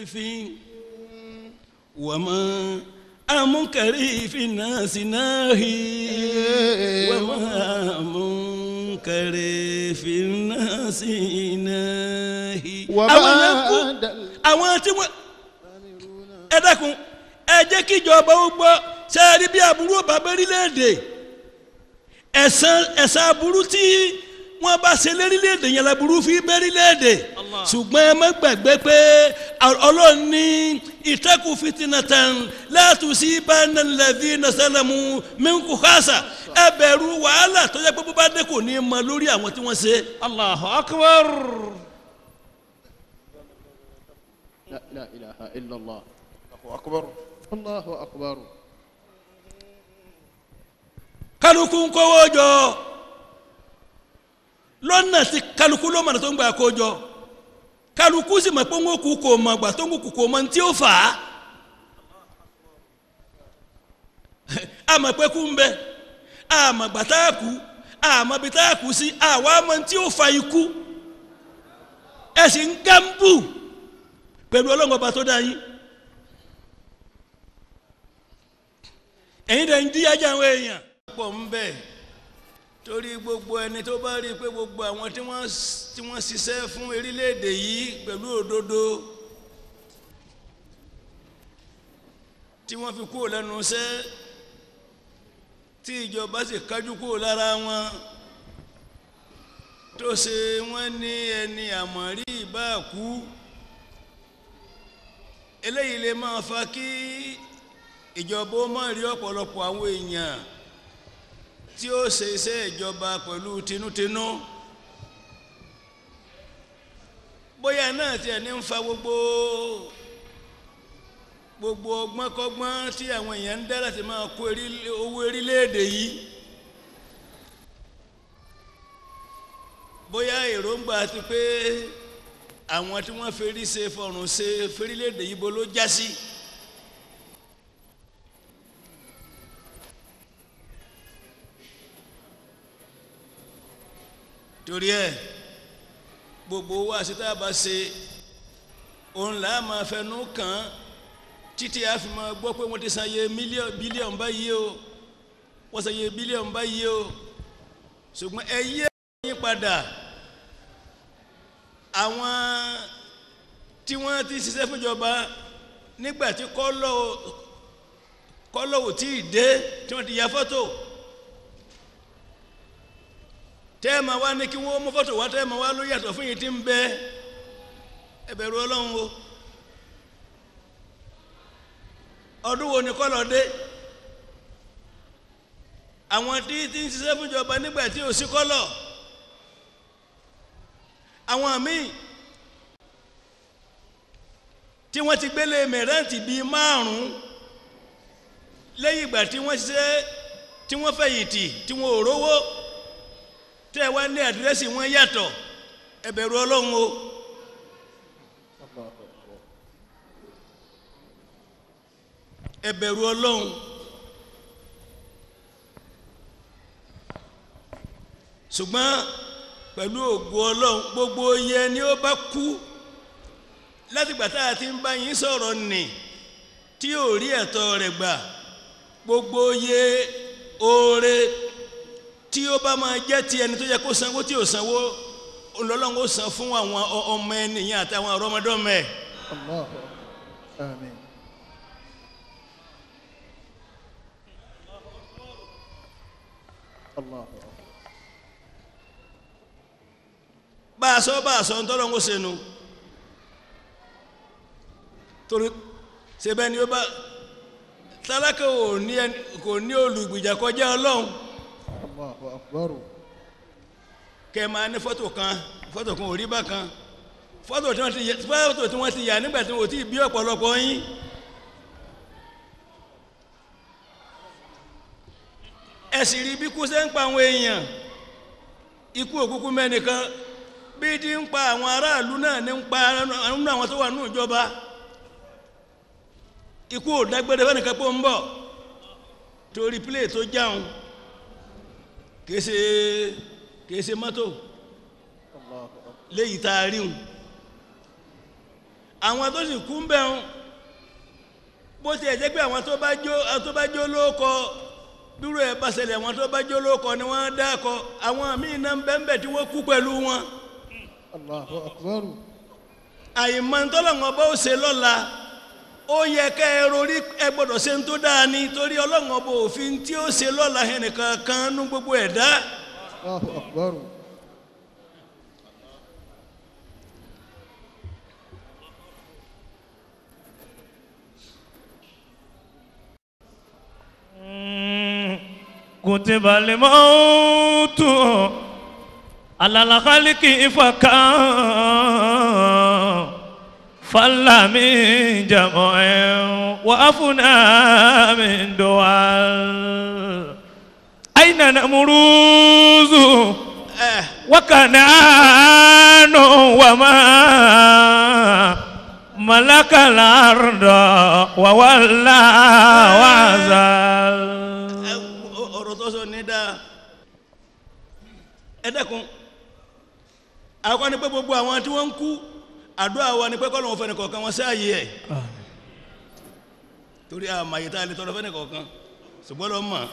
munkarifin wama amunkarifin nasi nahi wama munkarifin nasi nahi. Àwọn yẹn kú àwọn tí wọ́n ẹ dákun ẹ jẹ́ kí ìjọba ó gbọ́ sẹ́ẹ̀rí bí aburú ọba bẹ́rílẹ̀-èdè ẹ̀san aburú tí wọ́n bá ṣe lérílẹ̀-èdè yẹn laburú fi bẹ́rílẹ̀-èdè ṣùgbọ́n ẹ má gbàgbé pé Ọlọ́run ní ìtẹ́kù fitinatan la tusibanna alladhina zalamu minkum khassa ẹ bẹ̀rù wàhálà tó jẹ́ pé bó bá dé kò ní mọ lórí àwọn tí wọ́n ṣe. Allahu akbar. La ilaha illallah. Allahu akbar. Allahu akbar. Kálukú ń kówó jọ lọ́nà tí kálukú ló mọ̀nà tó ń gbà kó jọ kálukú sì mọ̀ pé ń kú kò mọ̀ gbà tó ń kú kò mọ̀ tí ó fà á àmọ̀ pé kú ń bẹ àmọ̀ gbà tá a kú àmọ̀ bí tá a kú sí àwa mọ̀ tí ó fa ikú ẹ sì ń gámbù pẹ̀lú Ọlọ́run ọba tó dá yín ẹ̀yin dẹ̀ ń dí ajá àwọn èèyàn. Pọ̀ ń bẹ torí gbogbo ẹni tó bá rí i pé gbogbo àwọn tí wọ́n ṣiṣẹ́ fún orílẹ̀-èdè yìí pẹ̀lú òdodo tí wọ́n fi kúrò lẹ́nu iṣẹ́ tí ìjọba sì kájú kúrò lára wọn tó ṣe wọ́n ní ẹni àmọ̀rí ìbá kú eléyìí lè máa fa kí ìjọba ó má rí ọ̀pọ̀lọpọ̀ àwọn èèyàn tí ó ṣe iṣẹ́ ìjọba pẹ̀lú tinútinú bóyá náà tiẹ̀ ní ń fa gbogbo ọgbọ́nkọ́gbọ́n tí àwọn èèyàn ń dá láti máa kó owó orílẹ̀-èdè yìí bóyá èròǹgbà ti pé àwọn tí wọ́n ferí ṣe fọ̀rùn ṣe ferílẹ̀-èdè yìí bó ló já sí. Torí ẹ gbogbo wa ṣe tá a bá ṣe òun là á máa fẹnu kàn án títí a fi máa gbọ́ pé wọ́n ti san iye bílíọ̀nù báyìí o wọ́n san iye bílíọ̀nù báyìí o ṣùgbọ́n ẹ yí ẹ̀yìn padà àwọn tí wọ́n ti ṣiṣẹ́ fúnjọba nígbà tí kọ́lọ̀ ò tí ì dé tí wọ́n ti ya fọ́tò tẹ́ẹ̀mà wá ní kí wọ́n mú fọ́tò wá tẹ́ẹ̀mà wá ló yàtọ̀ fún yìí tí ń bẹ ẹ bẹ̀rù Ọlọ́run o ọdún wo ni kọ́lọ̀ dé àwọn tí ń ṣiṣẹ́ fúnjọba nígbà tí ò sí kọ́lọ̀ àwọn míì tí wọ́n ti gbélé mẹ̀rẹ́ǹtì bíi márùn-ún lẹ́yìn ìgbà tí wọ́n ṣiṣẹ́ tí wọ́n fẹ̀yìntì tí wọ́n ò rówó tẹ́ ẹ wá ní àdírẹ́sì wọn yàtọ̀ ẹ bẹ̀rù Ọlọ́run o. Ẹ bẹ̀rù Ọlọ́run. Ṣùgbọ́n pẹ̀lú ògo Ọlọ́run gbogbo yẹ ni ó bá kú látìgbà tá a ti ń bá yín sọ̀rọ̀ nì tí ò rí ẹ̀tọ́ rẹ̀ gbà gbogbo yẹ oore tí ó bá máa jẹ́ ti ẹni tó yẹ kó sanwó tí ò sanwó Ọlọ́run ó san fún àwọn ọmọ ènìyàn àtàwọn ọmọdọ́mọ ẹ̀. Allahu àmín. Allahu bá a sọ ntọ́lọ́ ń ṣe nu torí ṣe bẹ́ẹ̀ ni ó bá tálákà kò ní olùgbìjà kọjá Ọlọ́run. Allahu akbar. Kẹ́ máa ní fọ́tò kan ò rí bákan fọ́tò tí wọ́n ti yà nígbà tí wọ́n ti bí ọ̀pọ̀lọpọ̀ yín. Ẹ sì rí bí kú ṣe ń pa àwọn èèyàn ikú òkúkú mẹ́nìkan bí ti ń pa àwọn aráàlú náà ní ń pa nínú àwọn tó wà nínú ìjọba ikú ò dágbére fẹ́nìkan pé ó ń bọ̀ torí pílẹ̀ tó jáun kìí ṣe mọ́tò léyìí tá a ríhun Àwọn tó sì kú ń bẹ̀ ń bó tiẹ̀ jẹ́ pé àwọn tó bá jó lóko dúró ẹ̀ bá ṣẹlẹ̀ àwọn tó bá jó lóko ni wọ́n dákọ àwọn míì náà ń bẹ́ẹ̀ tí wọ́n kú pẹ̀lú wọn. Allahu Akbar. Àyìnbó tọ́lọ́wọ́n bá ó ṣe lọ́la ó yẹ ká ẹ rorí ẹ gbọ́dọ̀ ṣe ń tó dáa ni torí Ọlọ́run ọba òfin tí ó ṣe lọ́la ẹnìkan kan nú gbogbo ẹ̀dá. Allahu Akbar. كتب الموت على الخلق فكان فلا من جمع وأفنى من دول أين نمروز وكنعان وما ملك الأرض وولى وعزل. Ọ̀rọ̀ tó sọ ní dáa. Ẹ dákun, àwọn ni pé gbogbo àwọn tí wọ́n ń kú àdúrà wa ni pé k'Ọlọ́run fẹ́ni kọ̀ọ̀kan wọn sáàyè ẹ̀, torí àmàyè tá a lè tọrọ fẹ́ni kọ̀ọ̀kan ṣùgbọ́n lọ́ mọ̀.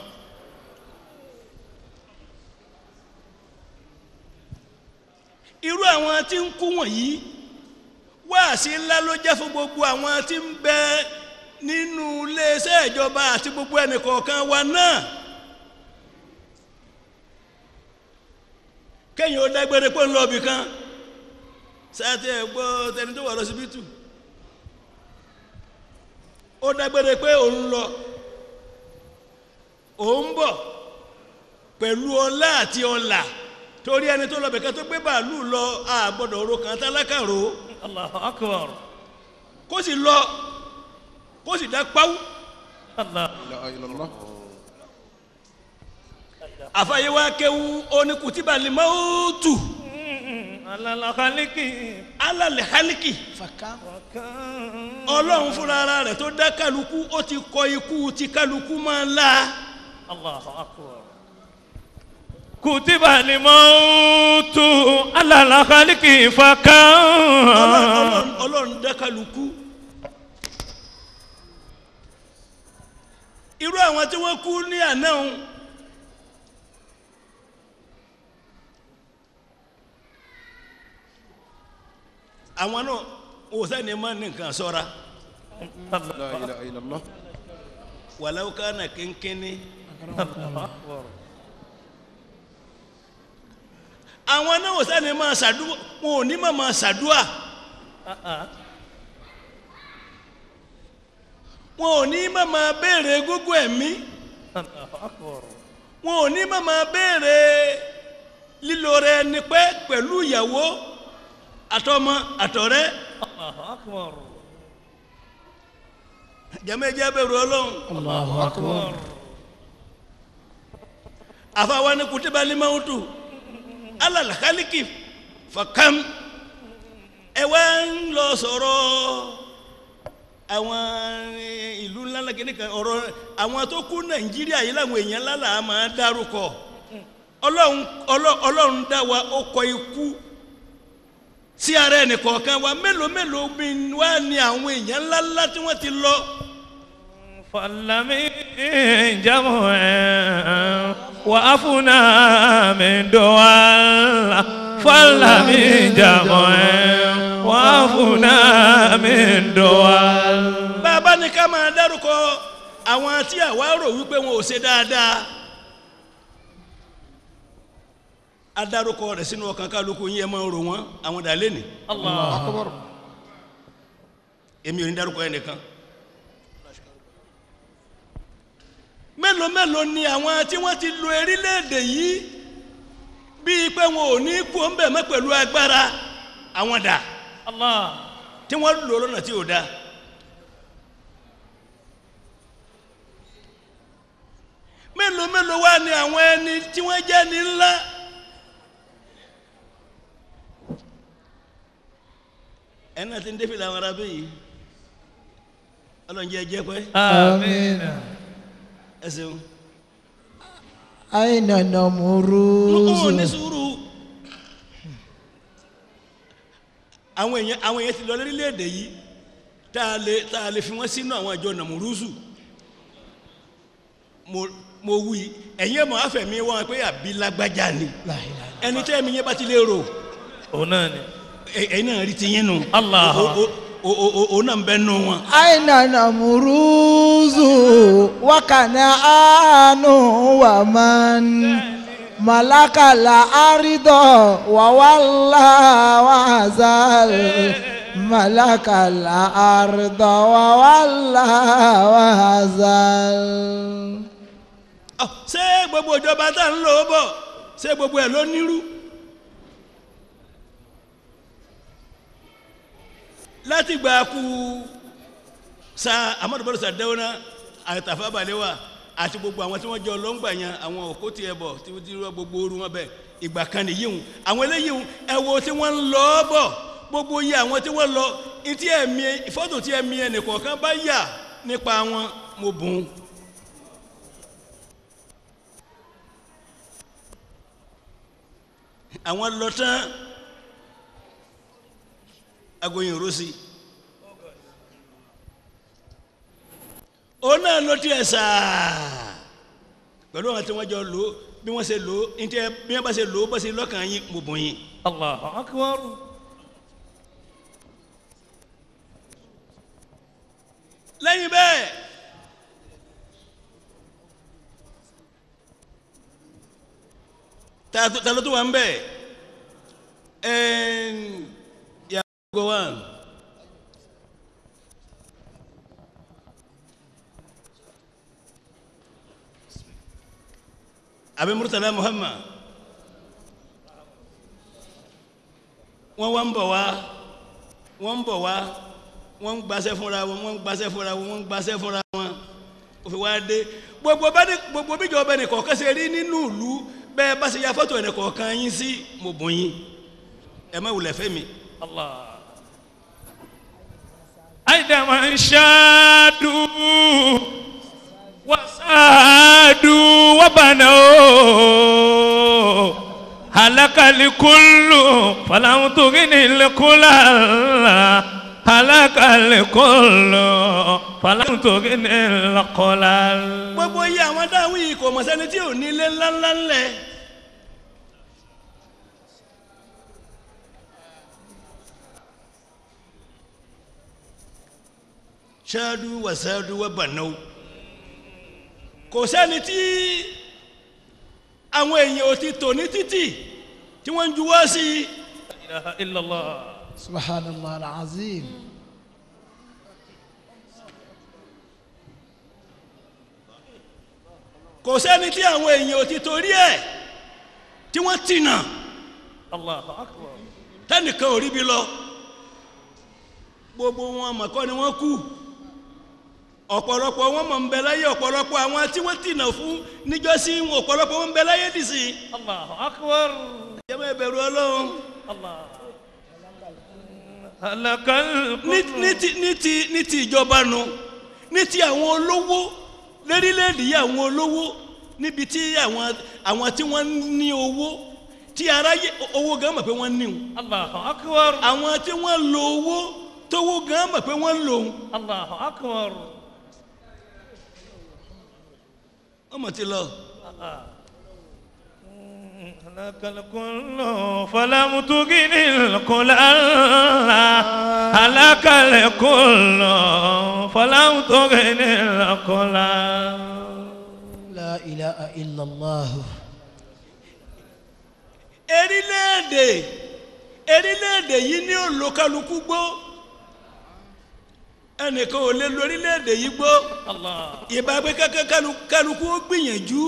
Irú àwọn tí ń kú wọ̀nyí wáàsí ńlá ló jẹ́ fún gbogbo àwọn tí ń bẹ nínú iléeṣẹ́ ìjọba àti gbogbo ẹnì kọ̀ọ̀kan wa náà. Kéèyàn ó dágbére pé ń lọ ibì kan sáàtì ẹ̀ gbọ́ tẹni tó wà lọ́sibítù ó dágbére pé òun lọ òun bọ̀ pẹ̀lú ọlá àti ọlà torí ẹni tó lọ bẹ̀kẹ́ tó gbé bàálù lọ àgbọ̀dọ̀ ro kan tálákàrò. Allahu Akbar. Kó sì lọ kó sì dá pawú. Àfàyè wa kéwu oní kùtìbà lè mọ́tò. Alal khaliki. Ọlọ́run fúnra ara rẹ̀ tó dá kálukú ó ti kọ ikú ti kálukú máa ń la. Allahu Akbar. Kùtìbà lè mọ́tò alal khaliki fàkàn. Ọlọ́run dá kálukú. Irú àwọn tí wọ́n kú ní àná òun. Àwọn náà wò sẹ́ni máa ní nǹkan sọ́ra. La ilaha illallah. Wàláwó kánà kínkínní. Àwọn náà wò sẹ́ni máa ṣàdúà, wọn ò ní máa ṣàdúà. Wọn ò ní máa béèrè gógó ẹ̀mí. Wọn ò ní máa béèrè lílo rẹ̀ ní pẹ́ pẹ̀lú ìyàwó àtọmọ àtọ̀rẹ́. Jẹ́mẹ́jẹ́ bẹ̀rù Ọlọ́run. Allahu Akbar. Àfàwọn ni kùtìbà ní mọ́tò alal khaliki fàkàm. Ẹ wá ń lọ sọ̀rọ̀ àwọn ìlú ńlá ńlá kìíní kan ọ̀rọ̀ àwọn tó kú Nàìjíríà yìí làwọn èèyàn ńlá là máa dárúkọ. Ọlọ́run dá wa ó kọ ikú sí ara ẹnì kọ̀ọ̀kan wa mélòó mélòó bí wá ní àwọn èèyàn ńlá ńlá tí wọ́n ti lọ. Fàlámì jámọ̀ ẹ̀ wà á fúnà mi dọ̀wà. Fàlámì jámọ̀ ẹ̀ wà á fúnà mi dọ̀wà. Bàbá ní ká máa dárúkọ àwọn tí àwa rò wípé wọn ò ṣe dáadáa. Adarúkọ rẹ̀ sínú ọkàn kálukú yín ẹ máa rò wọ́n àwọn dà lẹ́nìí. Allahu Akbar. Èmi ò ní dárúkọ ẹnìkan. Mélòó mélòó ni àwọn tí wọ́n ti lo erílẹ̀-èdè yìí bíi pé wọn ò ní kú ń bẹ̀ mọ́ pẹ̀lú agbára àwọn dà. Allah. Tí wọ́n lò lọ́nà tí ò dáa. Mélòó mélòó wá ni àwọn ẹni tí wọ́n jẹ́ ní ńlá. Ẹni àti ndéfì làwọn ará bẹ́yìí Ọlọ́run jẹ́ jẹ́ pẹ́. Àmín. Ẹ ṣeun. Àìnà nàmúrú. Ó ní sùúrù. Àwọn èèyàn ti lọ lórílẹ̀‐èdè yìí tá a lè fi wọ́n sínú àwọn ìjọ nàmúrúsù. Mo wí ẹ̀yin ẹ̀mọ́ àfẹ̀mí wọn pé àbí lágbájá ni ẹni tẹ́ mi yẹn bá ti lè rò òun náà ni ẹ̀yin náà rí ti yín nù. Allah òun náà ń bẹ nù wọn. Aina nàmúrúsù wákàná àánú wà man malakala àrídọ̀ wàwálà wàzàl malakala àrídọ̀ wàwálà wàzàl. Ṣé gbogbo ìjọba tá ń lò ó bọ̀ ṣé gbogbo ẹ̀ ló nírú? Láti gbà kú sa Amadu Bello Sardauna àtàfà Balewa àti gbogbo àwọn tí wọ́n jọ lọ́ngbà yẹn àwọn òkú tiẹ̀ bọ̀ tí wọ́n ti rọ gbogbo ooru wọn bẹ̀ ìgbà kan nìyí hùn àwọn eléyìí hùn ẹ wo tí wọ́n ń lọ bọ̀ gbogbo iye àwọn tí wọ́n lọ etí ẹ̀mí fọ́tò tí ẹ̀mí ẹnìkọ̀ọ̀kan bá yà nípa wọn mo bùn ún. Àwọn lọ tán agoyin rosi òun náà ló tiẹ̀ sáà pẹ̀lú àwọn tí wọ́n jọ lò ó bí wọ́n ṣe lò ó ní tí bí wọ́n bá ṣe lò ó bá ṣe lọ́kàn yín mo bùn yín. Allahu akbar. Lẹ́yìn bẹ́ẹ̀ ta ló tó wà ń bẹ̀ yàrá go on. Abi Murtala Muhammad wọ́n wá ń bọ̀ wá wọ́n ń bọ̀ wá wọ́n ń gbaṣẹ́ fúnra wọn wọ́n ń gbaṣẹ́ fúnra wọn wọ́n ń gbaṣẹ́ fúnra wọn òfin wá dé gbogbo bíjọba ẹnì kọ̀ọ̀kan ṣe rí nínú ìlú bẹ́ẹ̀ bá ṣe ya fọ́tò ẹnì kọ̀ọ̀kan yín sí mo bùn yín ẹ má wulẹ̀ fẹ́ mi. Allah. Àìdàmọ̀ ń ṣáàdù wàsáàdù wàbànà o halakali kullu falam tugini kulala halakali kullu falam tugini kulala. Gbogbo iye àwọn dáhùn yìí kò mọ̀ sẹ́ni tí ò ní ilé ńláńlá ńlẹ̀. Ṣáàdù wàsáàdù wàbànà o kò sẹ́ni tí àwọn èèyàn ò ti tò ní títì tí wọ́n ń juwọ́ sí i. La ilaha illallah. Subhanallah al-azim. Kò sẹ́ni tí àwọn èèyàn ò ti torí ẹ̀ tí wọ́n tìnà. Allahu akbar. Tẹ́nìkan ò rí bi lọ. Gbogbo wọn mọ̀kọ́ ni wọ́n kú. Ọ̀pọ̀lọpọ̀ wọn mọ̀ ń bẹ láyé ọ̀pọ̀lọpọ̀ àwọn tí wọ́n tìnà fún níjọ́sí ọ̀pọ̀lọpọ̀ wọn ń bẹ láyé dìsí. Allahu akbar. Jẹ́mọ́ ẹ bẹ̀rù Ọlọ́run. Allah. Ní ti ìjọba nu ní ti àwọn olówó lérílẹ̀èdè yìí àwọn olówó níbi tí àwọn tí wọ́n ní owó tí aráyé owó gan mọ̀ pé wọ́n ní o. Allahu akbar. Àwọn tí wọ́n lo owó tówó gan mọ̀ pé wọ́n lò ó. Allahu akbar. Ọmọ ti lọ. Halakal kullu falam tuginil kulla halakal kullu falam tuginil kulla. La ilaha illallah. Erílẹ̀-èdè yìí ní olókàlùkù gbó ẹnìkan ò lè lo orílẹ̀-èdè yìí gbó. Ìbá pé kálukú ó gbìyànjú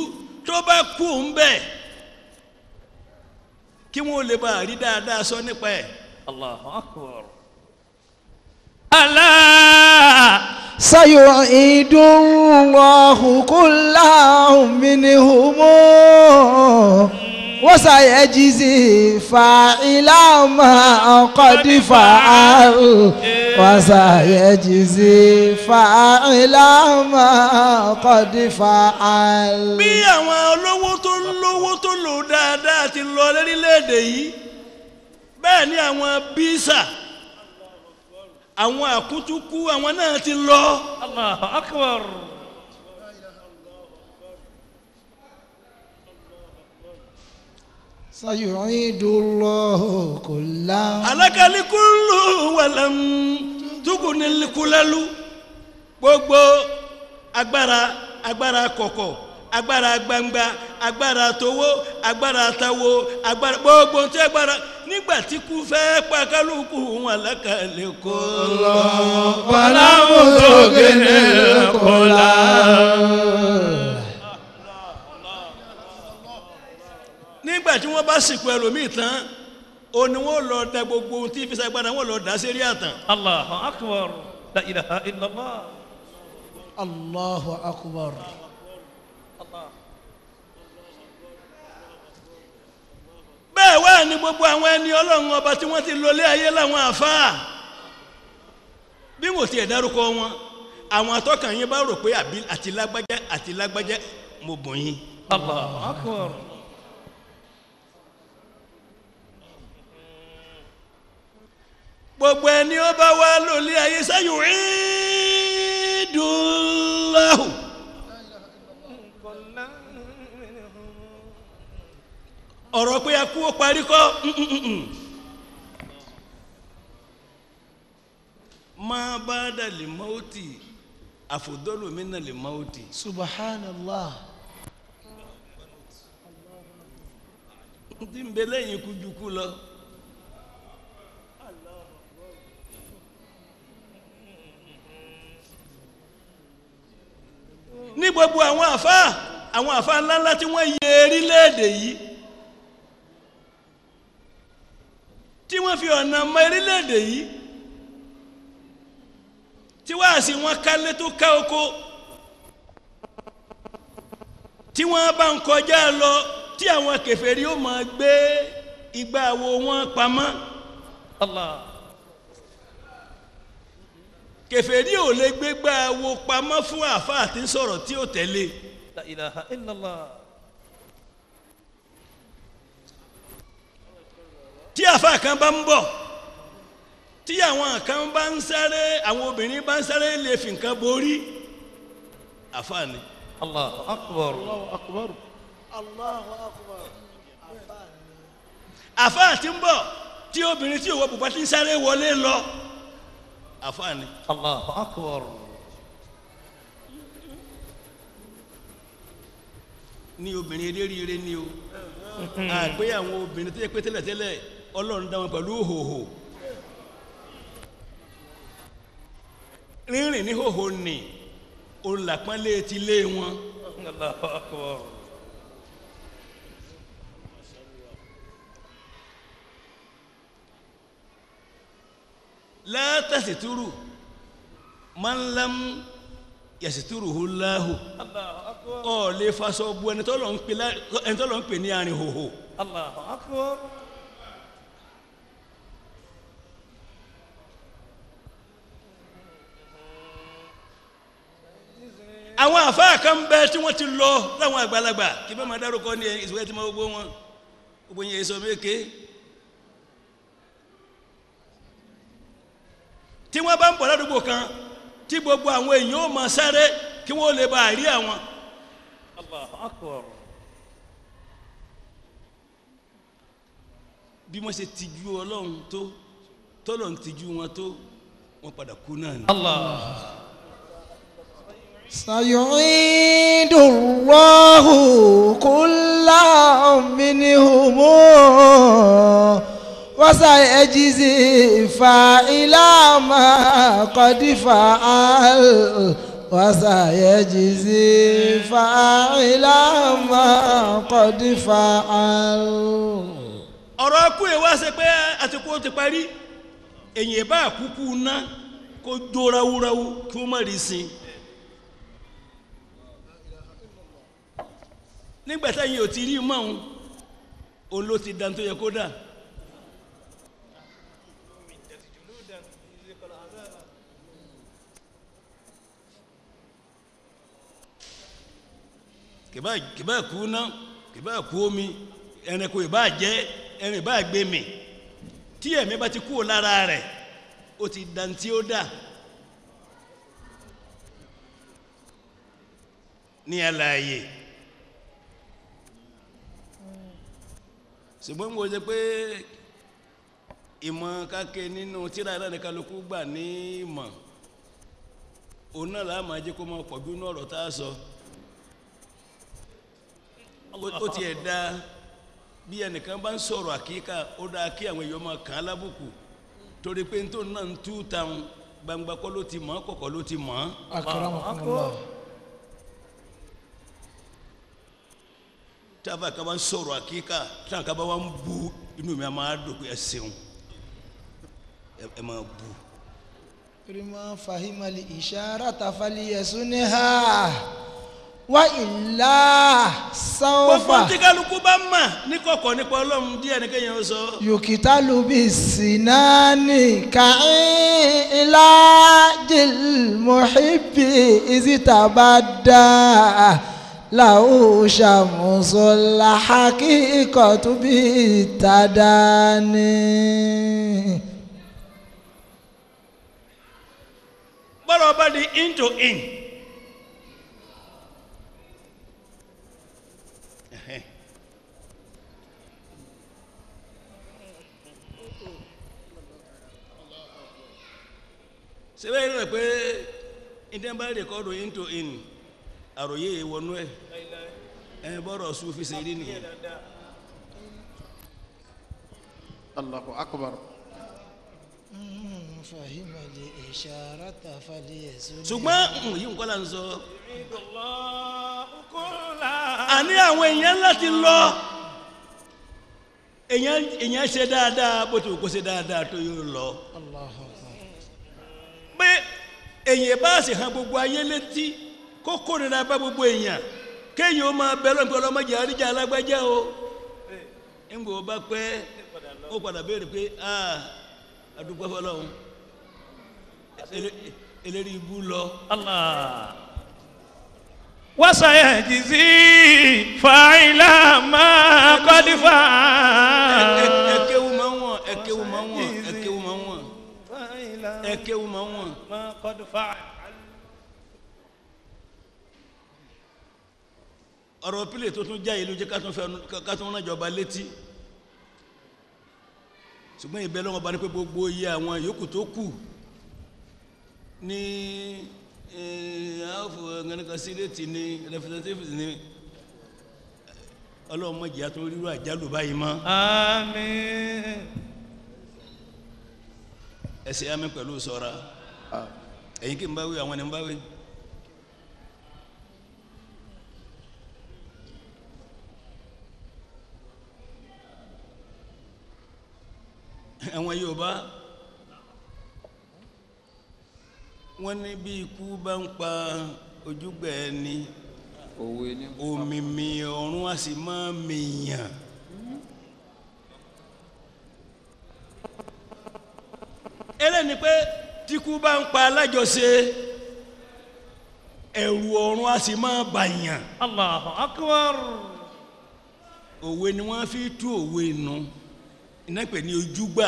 tó bá kú òun bẹ́ẹ̀ kí wọ́n lè bá rí dáadáa sọ nípa ẹ̀. Allahu akbar. Allah sayu'idullahu kullahu minhum wa sayajzi fa'ila ma qad fa'al wa sayajzi fa'ila ma qad fa'al. Bí àwọn olówó tó lówó tó lò dáadáa ti lọ lórílẹ̀‐èdè yìí bẹ́ẹ̀ ni àwọn bísà Àwọn àkútúkú àwọn náà ti lọ. Allahu akbar. Sayu'idullahu kullan. Alakalikulu walam tugunilkulalu. Gbogbo agbára agbára kọ̀kọ̀ agbára gbangba agbára towó agbára tawo agbára gbogbo tí agbára nígbà tí kú fẹ́ pa kálukú wọn alakalikulu walam tugunilkulal. Nígbà tí wọ́n bá sìnkú ẹlòmíì tán ó ní wọ́n lọ da gbogbo ohun tí fisa gbára wọ́n lọ dá sérí àtàn. Allahu akbar la ilaha illallah. Allahu akbar. Bẹ́ẹ̀ wá ní gbogbo àwọn ẹni ọlọ́run ọba tí wọ́n ti lọlé ayé láwọn àfáà bí wọ́n ti ẹ̀ dárúkọ wọn àwọn atọ́kàn yín bá rò pé àti lágbájá àti lágbájá mo bùn yín. Allahu akbar. Gbogbo ẹni ó bá wá lólé ayé sayu'idullahu. Ọ̀rọ̀ pé a kú ó parí kọ́. Má bá dà lè mọ́tì àfòdọ́lù mi nà lè mọ́tì. Subhanallah. N ti bẹ lẹ́yìn ikú ju kú lọ. Ní gbogbo àwọn àfáà ńláńlá tí wọ́n yẹ orílẹ̀-èdè yìí tí wọ́n fi ọ̀nà mọ orílẹ̀-èdè yìí tí wáàsí wọn kálé tó ká oko tí wọ́n bá ń kọjá lọ tí àwọn kèfèrí ó máa gbé igbá wo wọn pamọ́. Allah. Kèfèrí ò lè gbégbá wo pamọ́ fún àfáà tí ń sọ̀rọ̀ tí ó tẹ̀lé. La ilaha illallah. Tí àfáà kan bá ń bọ̀ tí àwọn kan bá ń sáré àwọn obìnrin bá ń sáré lè fi nǹkan borí àfáà ni. Allahu akbar. Allahu akbar. Allahu akbar. Àfáà tí ń bọ̀ tí obìnrin tí òwò bùbá ti ń sáré wọlé lọ àfáà ni. Allahu akbar. Ní obìnrin eléríire ni o àgbé àwọn obìnrin tó yẹ pé tẹ́lẹ̀tẹ́lẹ̀ Ọlọ́run dá wọn pẹ̀lú hòhò rírìn ní hòhò ni olùlàpọ́nlé ti lé wọn. Allahu akbar. Látàsítúrù máa ń lám yàsítúrù hùláhù ọ lè faṣọ bu ẹni tọ́lọ̀ ń pè ní arìn hòhò. Allahu akbar. Àwọn àfáà kan bẹ tí wọ́n ti lọ láwọn àgbàlagbà kí bẹ́ẹ̀ máa dárúkọ ní ìṣòwò tí wọ́n gbogbo wọn gbogbo yẹn èso méke. Tí wọ́n bá ń bọ̀ ládùúgbò kan tí gbogbo àwọn èèyàn ó máa sáré kí wọ́n lè bá a rí àwọn. Allahu akbar. Bí wọ́n ṣe tijú Ọlọ́run tó tọ́lọ̀ ń tijú wọn tó wọ́n padà kú náà ni. Allah. Sayu'idullahu kullan minhum wa sayajzi fa'ila ma qad fa'al wa sayajzi fa'ila ma qad fa'al. Ọ̀rọ̀ kú ẹ̀ wá ṣe pé àsìkò ti parí èyàn bá kúkú ná kó jó ráúráú kí ó má rí sin. Nígbà táyìn ò ti rí mọ́ òun òun ló ti dan tó yẹ kó dà. Kìbá kú ná kìbá kú omi ẹranko ìbá jẹ ẹran ìbá gbé mi tí ẹ̀mí bá ti kúrò lára rẹ̀ ó ti dantí ó dà ní alààyè ṣùgbọ́n mo jẹ́ pé ìmọ̀ káke nínú tíra náà ní kálukú gbà ní ìmọ̀ òun náà làá máa jẹ́ kó máa pọ̀ bí inú ọ̀rọ̀ tá a sọ ó tiẹ̀ da bí ẹnìkan bá ń sọ̀rọ̀ àkíkà ó dáa kí àwọn èèyàn máa kàn án lábùkù torí pé nítorí náà ń tú táwọn gbangba kọ́ ló ti mọ̀ ọ́ kọ̀kọ́ ló ti mọ̀ ọ́. Akramakumullah. Tábà kan bá ń sọ̀rọ̀ àkíkà táwọn kan bá wà ń bu inú mi a máa dùn pé ẹ ṣeun ẹ máa bu. Rima fahimali isharata falyasunha wa illa Gbogbo sawfa tí kálukú bá mà ní kọ̀kọ̀ nípa Ọlọ́run díẹ̀ ní kéèyàn sọ. yukitalu bisinani ka'ilajil muhibbi izitabadda lahu shamsul haqiqatu bitadani. Bọ́lá ọba di in to in. Sẹ́wọ́n yẹn rẹ̀ pé ìdá bá rẹ̀kọ́dù in to in àròyé wọnú ẹ̀ ẹ̀ bọ́rọ̀ Sufi ṣe rí nìyẹn. Allahu akbar. Fahimali isharata falyasunha. Ṣùgbọ́n yìí nǹkan là ń sọ. Àní àwọn èèyàn láti lọ èèyàn ṣe dáadáa bó ti wù kó ṣe dáadáa tó yóò lọ. Allahu akbar. Pé èèyàn bá sì hàn gbogbo ayé létí kó kórìíra bá gbogbo èèyàn kéèyàn ó máa bẹ lọ́nà ọlọ́mọdé àríjà alágbájá o. Ńgbò bá pẹ́ ó padà béèrè pé àdúgbò fọlọ́run eléri ibú lọ. Allah. وسيجزي فاعل ما قد فعل. Ẹkéwu máa ń wọ̀n ẹkéwu máa ń wọ̀n ẹkéwu máa ń wọ̀n ẹkéwu máa ń wọ̀n. ما قد فعل. Ọ̀rọ̀ pílẹ̀ tó tún já ìlú jẹ́ ká tún ránjọba létí ṣùgbọ́n ìbẹ́ lọ́wọ́ bá ní pé gbogbo iye àwọn yòókù tó kù ní àáfò ẹnìkan síléètì ní representatives ní ọlọ́mọdé àtún rírú àjálù báyìí mọ́. Àmín. Ẹsẹ̀ àmín pẹ̀lú sọ́ra ẹ̀yin kí n bá wí àwọn ẹni n bá wí. Àwọn Yorùbá wọ́n ní bí ikú bá ń pa ojúgbà ẹni òmìmì ọ̀run á sì máa mìyàn. Eléyìí pé tíkú bá ń pa alájọṣe ẹ̀rù ọ̀run á sì máa bàyàn. Allahu akbar. Òwe ni wọ́n fi tú òwe nù iná pè ní ojúgbà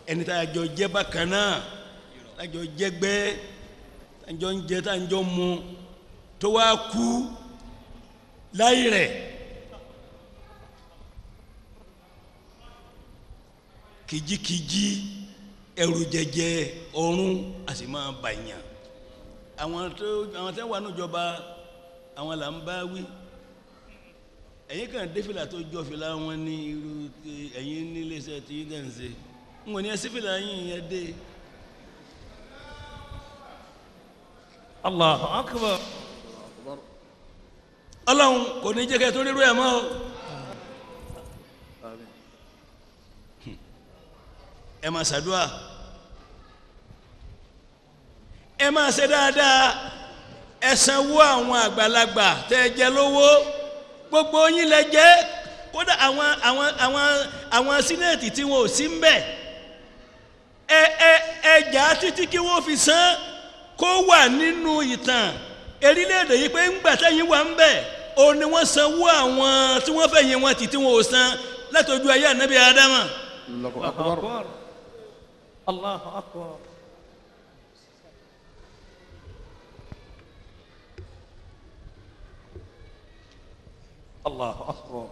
ẹni tá a jọ jẹ́ bákan náà tá a jọ jẹ́gbẹ́ tá a jọ ń jẹ tá a jọ mu tó wá kú láì rẹ̀ kìjikìji ẹ̀rù jẹjẹ ọ̀run a sì máa bàyàn. Àwọn tó wà níjọba àwọn là ń bá wí. Ẹ̀yin kan dé fìlà tó jọ fìlà wọn ní irú ẹ̀yin nílé iṣẹ́ tí yín dẹ̀ ń ṣe ń wọ́n ní ẹsẹ̀ fìlà yín yẹn dé. Allahu akbar. Ọlọ́run kò ní jẹ́ kẹ́ tó rírú ẹ̀ mọ́ o. Ẹ máa ṣàdúrà ẹ máa ṣe dáadáa ẹ sanwó àwọn àgbàlagbà tẹ́ ẹ jẹ lówó gbogbo yín lẹ jẹ kódà àwọn àwọn àwọn àwọn sínéètì tí wọn ò sí ń bẹ̀ ẹ ẹ ẹ jà á títí kí wọ́n fi san kó wà nínú ìtàn erílẹ̀-èdè yìí pé ńgbà tẹ́yìn wà ń bẹ̀ ó ní wọ́n sanwó àwọn tí wọ́n fẹ̀yìn wọn tì tí wọn ò san látọjú ayé ànábì Ádámà. Allahu akbar. Allahu akbar. Allahu akbar.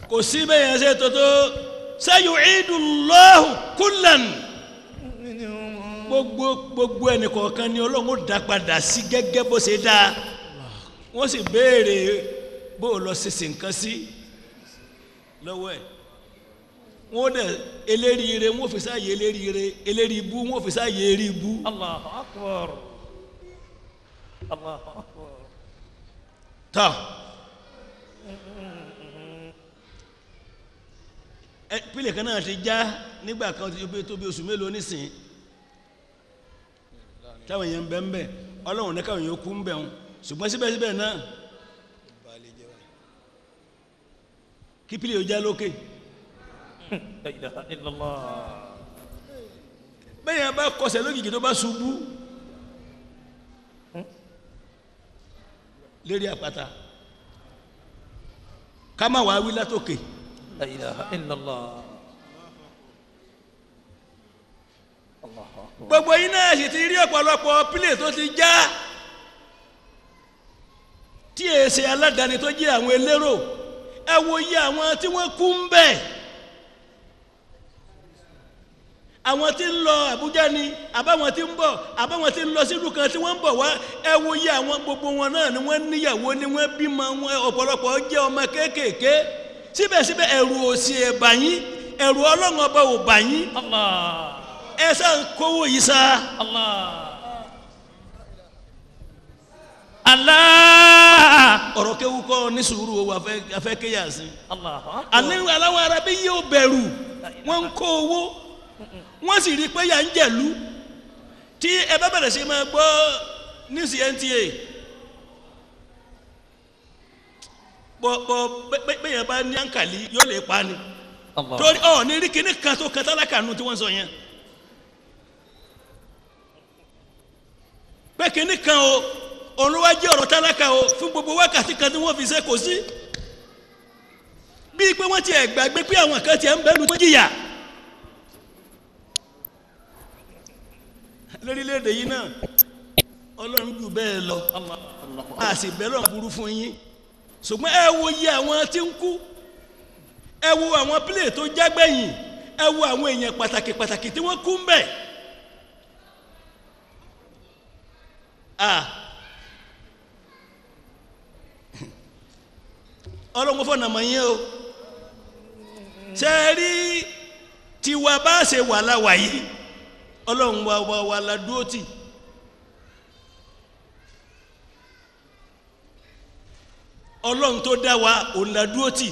Kò sí bẹ́ẹ̀ yẹn ṣe tótó sayu'idullahu kullan gbogbo gbogbo ẹnì kọ̀ọ̀kan ni Ọlọ́run ó dá padà sí gẹ́gẹ́ bó ṣe dáa wọ́n sì béèrè bó o lọ ṣèṣe nǹkan sí lọ́wọ́ ẹ̀ wọ́n dẹ̀ eléríire wọ́n fi sáàyè eléríire elérí ibú wọ́n fi sáàyè eré ibú. Allahu akbar. Allahu akbar. Tọ́ ẹ pílẹ̀ kan náà ti já nígbà kan tó bí oṣù mélòó nísìnyí táwọn èèyàn ń bẹ ń bẹ Ọlọ́run ní káwọn èèyàn kú ń bẹ wọn ṣùgbọ́n síbẹ̀síbẹ̀ náà kí pílẹ̀ yóò já lókè. La ilaha illallah. Bẹ́ẹ̀ yẹn bá kọsẹ̀ lójijì tó bá ṣubú lérí àpáta ká má wàá wí látòkè. La ilaha illallah. Gbogbo yín náà sì ti rí ọ̀pọ̀lọpọ̀ pílẹ̀ tó ti já tí èsè aládàáni tó jẹ́ àwọn elérò ẹ wo iye àwọn tí wọ́n kú ń bẹ̀ àwọn tí ń lọ Àbújá ni àbáwọn tí ń bọ̀ àbáwọn tí ń lọ sílùú kan tí wọ́n ń bọ̀ wá ẹ wo iye àwọn gbogbo wọn náà ni wọ́n níyàwó ni wọ́n bímọ wọn ọ̀pọ̀lọpọ̀ jẹ́ ọmọ kéékèèké síbẹ̀síbẹ̀ ẹ̀rù òsì ẹ̀ bà yín ẹ̀rù Ọlọ́run ọba ò bà yín. Allah. Ẹ sá ń kówó yìí sá. Allah. Allah. Ọ̀rọ̀ kéwu kọ́ ní sùúrù o afẹ́ kéyà sí. Allah. Àní aláwọ̀ arábí yóò bẹ̀rù wọ́n ń kó owó wọ́n sì rí i pé yà ń jẹ̀lú tí ẹ bá bẹ̀rẹ̀ sí máa gbọ́ níìsì NTA bọ́ bọ́ bẹ́ẹ̀ bá ní àǹkàlí yóò lè pa ni torí ọ̀ ní rí kíní kan tó kan tálákà nù tí wọ́n sọ yẹn. Pé kínní kan o olùwájú ọ̀rọ̀ tálákà o fún gbogbo wákàtí kan tí wọ́n fi ṣe kò sí bíi pé wọ́n ti ẹ̀ gbàgbé pé àwọn kan ti ẹ̀ ń bẹ́ẹ̀ lu tó jìyà lórílẹ̀‐èdè yìí náà Ọlọ́run jù bẹ́ẹ̀ lọ a sì bẹ́ẹ̀ lọ́n burú fún yín ṣùgbọ́n ẹ wo iye àwọn tí ń kú ẹ wo àwọn pílẹ̀ tó jágbẹ̀yìn ẹ wo àwọn èèyàn pàtàkì pàtàkì tí wọ́n kú ń bẹ̀. Ọlọ́run fọ̀nà mọ̀ yín o ṣe é rí tiwa bá ṣe wà láwà yìí Ọlọ́run wa wa wa la dúró tì Ọlọ́run tó dá wa òun la dúró tì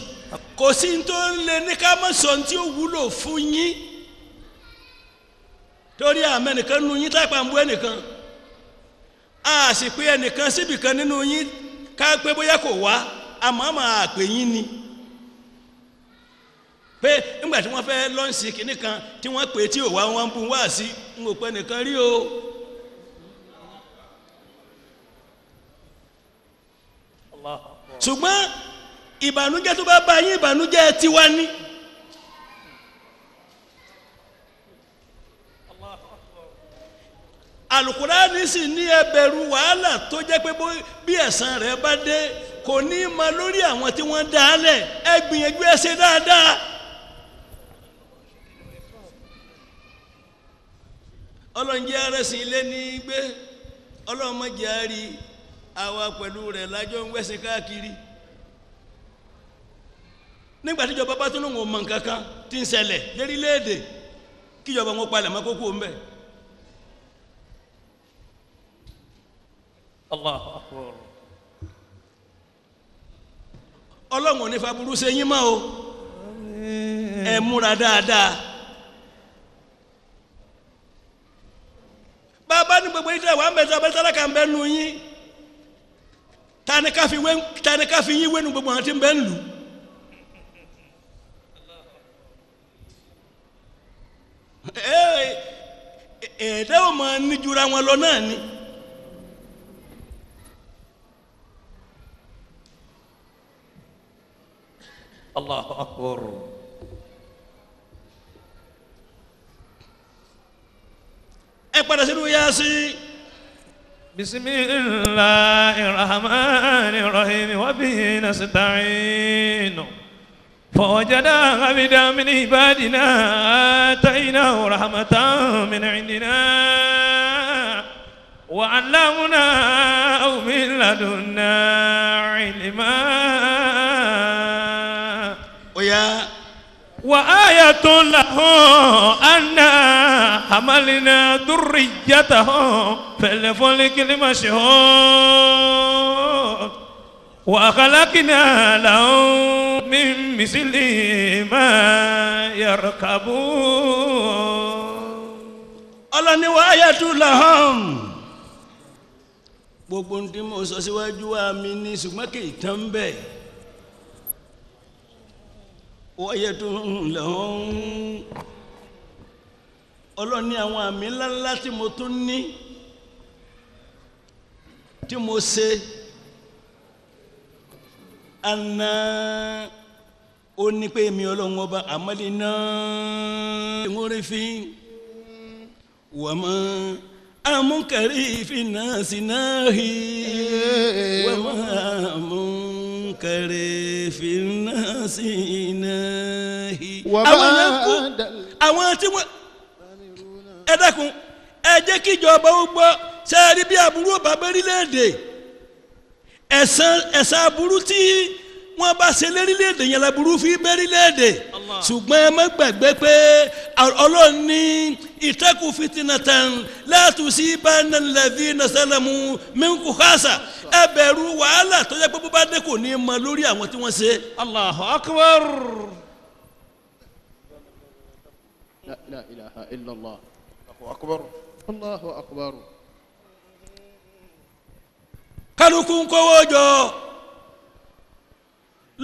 kò sí ní tó ń lé ní ká má sọ ní tí ó wúlò fún yín torí àmẹ́nìkan nu yín tápà ń bú ẹnìkan a sì pé ẹnìkan síbìkan nínú yín ká pé bóyá kò wá àmọ́ àmọ́ àpè yín ni pé nígbà tí wọ́n fẹ́ lọ́ǹsì kìnnì kan tí wọ́n pè tí ò wá wọ́n ń bu wá sí n ò pẹ́ nìkan rí o. Ṣùgbọ́n ìbànújẹ́ tó bá bá yín ìbànújẹ́ tiwa ní. Àlùkùránì sì ní ẹ bẹ̀rù wàhálà tó jẹ́ pé bí ẹ̀san rẹ̀ bá dé kò ní ma lórí àwọn tí wọ́n dá lẹ̀ ẹ gbìyànjú ẹ ṣe dáadáa. Ọlọ́run jẹ́ arẹ́sìn ilé ní gbé Ọlọ́run má jẹ́ á rí àwa pẹ̀lú rẹ̀ lájọ́ ń wẹ́sìn káàkiri. Nígbà tíjọba bá tún lóun ò mọ nǹkan kan tí ń ṣẹlẹ̀ lérílẹ̀‐èdè kíjọba wọn palẹ̀ mọ́ kókó ń bẹ̀. Allahu akbar. Ọlọ́run ò ní faburú ṣe yín mọ́ o ẹ múra dáadáa. Bàbá ní gbogbo yìí tẹ wà ń bẹ tẹ tálákà ń bẹ nu yín tani ká fi yín wénu gbogbo àwọn tí ń bẹ ń lù. Ẹ̀ẹ́dẹ́ ò máa níjura wọn lọ náà ni. Allahu akbar. Ẹ padà sínú Yásín. بسم الله الرحمن الرحيم وبه نستعين فوجدا عبدا من عبادنا آتيناه رحمة من عندنا وعلمناه من لدنا علما. Ó yá. وآية له أنا حملنا ذريته في الفلك المشحون وخلقنا لهم من مثله ما يركبون. Ọlọ́ni wa ayatu lahum. Gbogbo ohun tí mo sọ síwájú wa mi ní, ṣùgbọ́n kì í tán bẹ́ẹ̀. Wa ayatu lahum. Ọlọ́ni àwọn àmì ńláńlá tí mo tún ní, tí mo ṣe, àná ó ní pé mi Ọlọ́run ọba àmọ́lé náà ń rí fi wàmọ́ amúkàrí fínàsì náà hì wàmọ́ amúkàrí fínàsì náà hì. Àwọn yẹn kú, àwọn tí wọ́n, ẹ dákun, ẹ jẹ́ kí ìjọba ó gbọ́. Sẹ́ẹ̀rí bí aburú ọba bẹ́rílẹ̀-èdè, ẹ̀san aburú tí wọ́n bá ṣe lérílẹ̀-èdè yẹn laburú fi bẹ́rílẹ̀-èdè. Ṣùgbọ́n ẹ má gbàgbé pé Ọlọ́run ní ìtẹ́kù fitinatan la tusibanna alladhina zalamu minkum khassa. Ẹ bẹ̀rù wàhálà tó jẹ́ pé bó bá dé kò ní mọ lórí àwọn tí wọ́n ṣe. Allahu akbar. La ilaha illallah. Allahu akbar. Allahu akbar. Kálukú ń kówó jọ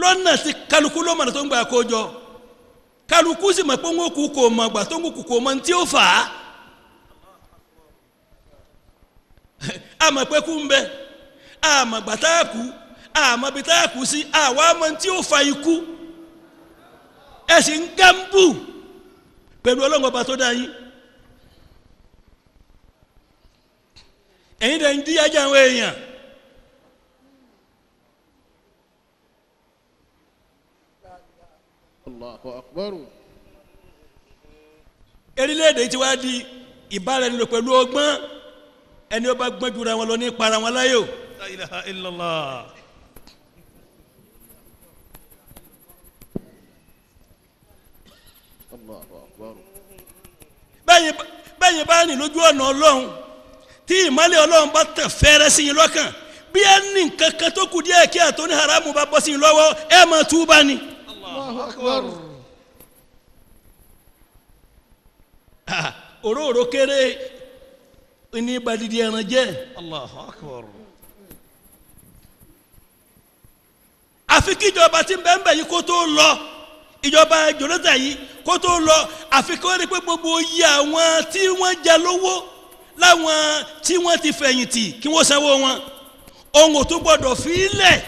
lọ́nà tí kálukú ló mọ̀nà tó ń gbà kó jọ. Kálukú sì mọ̀ pé ń kú kò mọ̀ gbà tó ń kú kò mọ̀ tí ó fà á. Àmọ̀ pé kú ń bẹ, àmọ̀ gbà tá a kú, àmọ̀ bí tá a kú sí, àwa mọ̀ tí ó fa ikú. Ẹ sì ń gámbù pẹ̀lú Ọlọ́run ọba tó dá yín. Ẹ̀yin dẹ̀ ń dí ajá àwọn èèyàn. Allahu akbar. Erílẹ̀-èdè tí wàá di ìbáraẹnilò pẹ̀lú ọgbọ́n, ẹni ó bá gbọ́n jura wọn lọ ní para wọn láyò. La ilaha illallah. Allahu akbar. Bẹ́yìn bá rìn lójú ọ̀nà Ọlọ́run tí ìmọ́lẹ̀ Ọlọ́run bá tẹ̀ fẹ́rẹ́ sí yín lọ́kàn, bí ẹ ní nǹkan kan tó kù díẹ̀ kí àtọ́ ní haramu bá bọ́ sí yín lọ́wọ́, ẹ máa túbà ni. Allahu akbar. Òróòró kéré ní badidi ẹran jẹ́. Allahu akbar. Àfi kí ìjọba tí ń bẹ ń bẹ yìí kó tó lọ, ìjọba Jonathan yìí kó tó lọ, àfi kó rí pé gbogbo iye àwọn tí wọ́n jẹ lówó láwọn tí wọ́n ti fẹ̀yìntì kí wọ́n sanwó wọn, ohun ò tún gbọ́dọ̀ fi lẹ̀.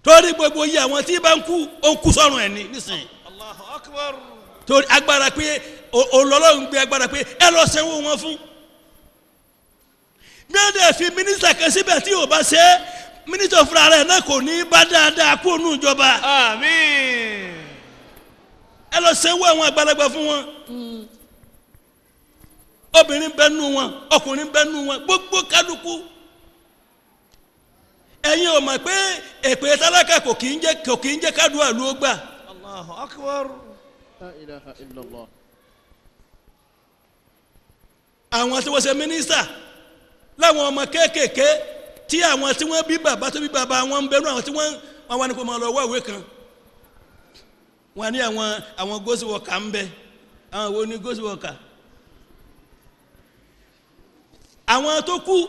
Torí gbogbo iye àwọn tí bá ń kú, ó ń kú sọ́run ẹ̀ ní nísìnyí. Allahu akbar. Torí agbára pé Ọlọ́run gbé agbára pé ẹ lọ sanwó wọn fún. Bí wọ́n dẹ̀ fi mínísítà kan síbẹ̀ tí ò bá ṣe é, mínísítà fúnra rẹ̀ náà kò ní bá dáadáa kú ònú ìjọba. Àmín. Ẹ lọ sanwó àwọn àgbàlagbà fún wọn. Obìnrin bẹ nù wọn, ọkùnrin bẹ nù wọn, gbogbo kálukú. Ẹ̀yin ò mọ̀ pé èpè tálákà kò kì í jẹ́ kádùá ló gbà. Allahu akbar. La ilaha illallah. Àwọn tí wọ́n ṣe mínísítà láwọn ọmọ kéékèèké tí àwọn tí wọ́n bí bàbá tó bí bàbá wọn ń bẹnu àwọn tí wọ́n wá ní kó máa lọ wá ìwé kan. Wọ́n ní àwọn gósìwọ̀kà ń bẹ. Àwọn wo ni gósìwọ̀kà? Àwọn tó kú,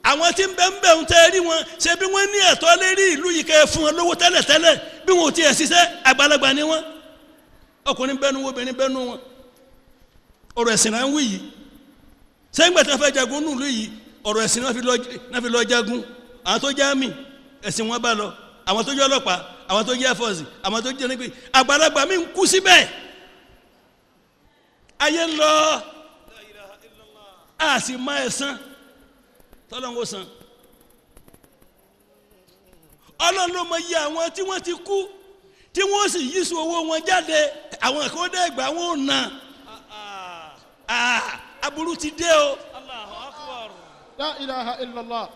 àwọn tí ń bẹ ń bẹ ń tẹ́ rí wọn, ṣe bí wọ́n ní ẹ̀tọ́ lérí ìlú yìí kẹ́ fún wọn lówó tẹ́lẹ̀tẹ́lẹ̀, bí wọn ò tiẹ̀ ṣiṣẹ́, àgbàlagbà ni wọ́n. Ọkùnrin bẹ́nu wọn, obìnrin bẹ́nu wọn. Ọ̀rọ̀ ẹ̀sìn náà ń wí yìí. Sẹ́yìn gbà tí wọ́n fẹ́ jagun nù ìlú yìí, ọ̀rọ̀ ẹ̀sìn náà fi lọ jagun. Àwọn tó jẹ́ àmì ẹ̀sìn wọn bá lọ, àwọn tó jẹ́ ọlọ́pàá, àwọn tó jẹ́ ẹ̀fọ́sì, àwọn tó jẹ́ nígbì, àgbàlagbà mi ń kú síbẹ̀. Ayé ń lọ a sì má ẹ̀san tọ́lọ́run ó san. Ọlọ́run ló mọ iye àwọn tí wọ́n ti kú tí wọ́n sì yíṣu owó wọn jáde àwọn kan dé ìgbà wọn ò nà aburú ti dé o. Allahu akbar. La ilaha illallah.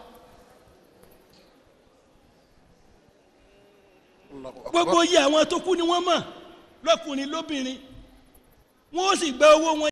Gbogbo iye àwọn tó kú ni wọ́n mọ̀ lọ́kùnrin lóbìnrin wọ́n sì gba owó wọn.